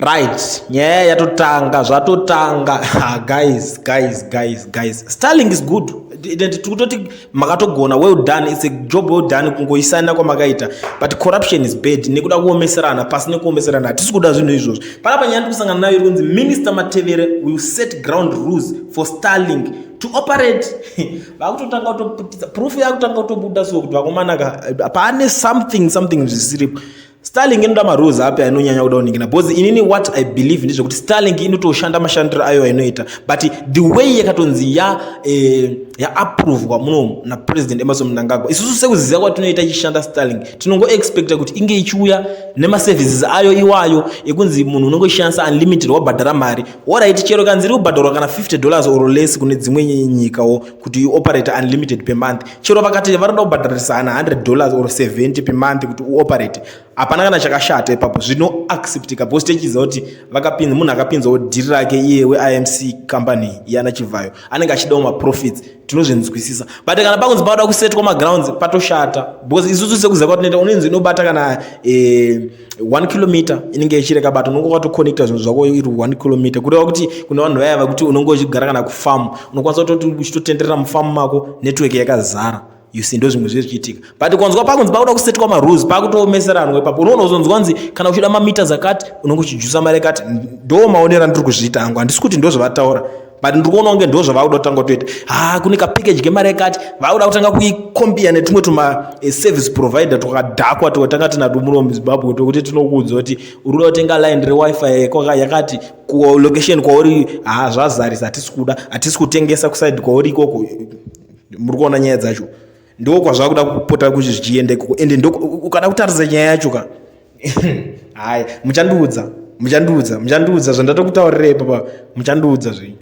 Right, nyaya yatotanga, zvatotanga. Ha, guys, guys, guys, guys, Starlink is good. Tikutoti makatogona, well done, it's a job well done kungoisana kwamakaita, but corruption is bad. Nekuda kuomeserana pasi, nekuomeserana, hatisi kuda zvinhu izvozvo. Panapa nyaya ndiri kusangana nayo iri kunzi Minister Matevere will set ground rules for Starlink to operate. Vakutotanga kutoputisa proof, yakutanga kutobuda, so kuti vakomanaka pane something something zvisiripo. Starlink inoda marules api ainonyanya kuda kuningina? Because inini what I believe ndezvekuti Starlink inotoshanda mashandiro ayo ainoita, but the way yakatonzi yaaprovwa muno naPresident Emmerson Mnangagwa, isusu sekuziva kwatinoita ichishanda Starlink, tinongoexpecta kuti inge ichiuya nemaservices ayo iwayo ekunzi munhu unongoshandisa unlimited, wabhadhara mari. Alright, chero kanzi iri kubhadharwa kana $50 or less kune dzimwe nyikawo kuti uoperate unlimited per month, chero vakati varoda kubhadharisana $100 or 70 per month kuti uoperate, hapana kana chakashata ipapo, zvinoacceptika, because tichiziva kuti vakapinza munhu akapinzawo dhiri rake iye weIMC company yana Chivhayo, anenge achidawo maprofits, tinozvinzwisisa. But kana pakunzi pakuda kusetwa magrounds, patoshata, because isusu sekuziva kwatinoita unonzi inobata kana 1 kilometer inenge ichireka bata, unonge wakatoconnecta zvinhu zvako iri 1 kilometer. Kureva kuti kune vanhu vaya vakuti unonge uchigara kana kufamu, unokwanisa kutoti uchitotenderera mufamu mako, network yakazara. You see, ndo zvimwe zve zvichiitika. But kwanzwa pakunzi pakuda kusetwa marules, pakutomeseranwa ipapo. Unoona uzonzwa nzi kana uchida mameters akati, unonge uchijusa mari akati. Ndo maonero andiri kuzviita hangu, handisi kuti ndo zvavataura, but ndiri kuona kunge ndo zvavakuda kutanga kutoita. Ha, kune kapackage kemari yakati, vakuda kutanga kuicompare netumwe tuma service provider twakadhakwa twatanga tinatwo muno muZimbabwe, tokuti tinokuudza kuti uri kuda kutenga line reWiFi yakati kulocation kwauri, ha, zvazarisa, hatisi kuda, hatisi kutengesa kuside kwauri ikoko. Muri kuona nyaya dzacho, ndo kwazvakuda kupota kuti zvichienda ikoko. Ende ndo ukada kutarisa nyaya yacho ka, hai, muchandiudza, muchandiudza, muchandiudza zvandatokutaurirei papa, muchandiudza zvenyu.